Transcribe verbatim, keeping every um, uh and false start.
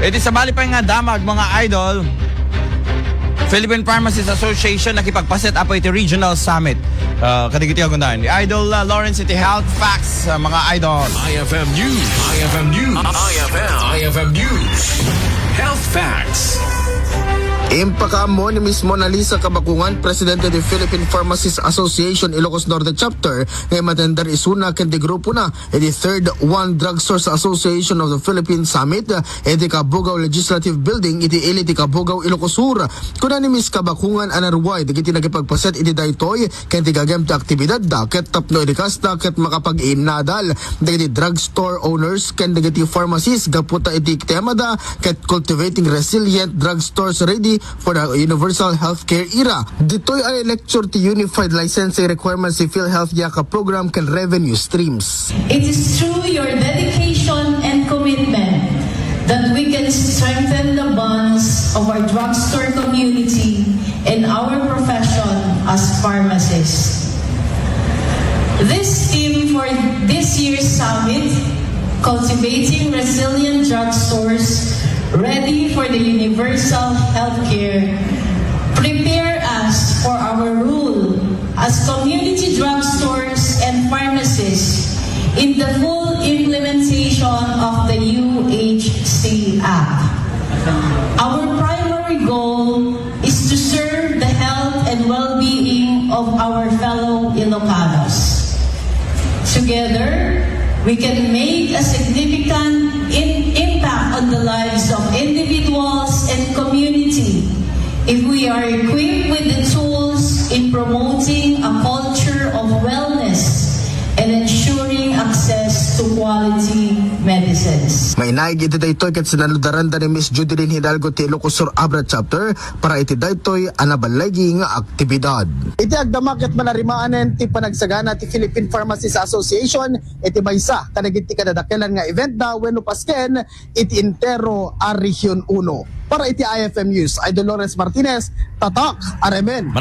Iti sabali pay nga damag, mga idol, Philippine Pharmacists Association nakipagpaset-up iti regional summit. Ah, kadagiti agunan. Idol, ah, Lawrence iti Health Facts, ah, mga idol. I F M News. I F M News. I F M. I F M News. Health Facts. Impakaammo ni Miss Mona Lisa Kabakungan, presidente ti Philippine Pharmacists Association Ilocos Norte Chapter, nga imatender isuna ken ti grupona iti Third One Drugstores Association of the Philippines Summit, iti Cabugao Legislative Building iti ili ti Cabugao, Ilocos Sur. Kuna ni Miss Kabakungan a narway dagiti nakipagpaset iti daytoy ken ti gagem ti aktibidadda ket tapno idi kasta ket makapag-iinnadal dagiti drugstore owners ken dagiti pharmacies gapu ta iti temada ket cultivating resilient drugstores ready for the universal healthcare era. Ditoy a lecture ti Unified Licensing Requirements ti PhilHealth YACA program ken revenue streams. It is through your dedication and commitment that we can strengthen the bonds of our drugstore community and our profession as pharmacists. This theme for this year's summit, Cultivating Resilient Drugstores Ready for the Universal Healthcare, prepare us for our role as community drugstores and pharmacists in the full implementation of the U H C Act. Our primary goal is to serve the health and well-being of our fellow Ilocanos. Together, we can make a significant in- impact on the lives of individuals and community if we are equipped with the tools in promoting a culture of wellness and ensuring access to quality medicines. Mainaig iti daytoy ket sinaludaranda ni Miss Judeline Hidalgo ti Ilocos Sur Abra Chapter para iti daytoy a naballigi nga aktibidad. Iti agdama ket manarimaanen ti panagsagana ti Philippine Pharmacists Association iti maysa kadagiti kadadakelan nga eventda wenno pasken iti entero a Region Uno. Para iti I F M News, I Dolores Martinez, Tatak, Aremen.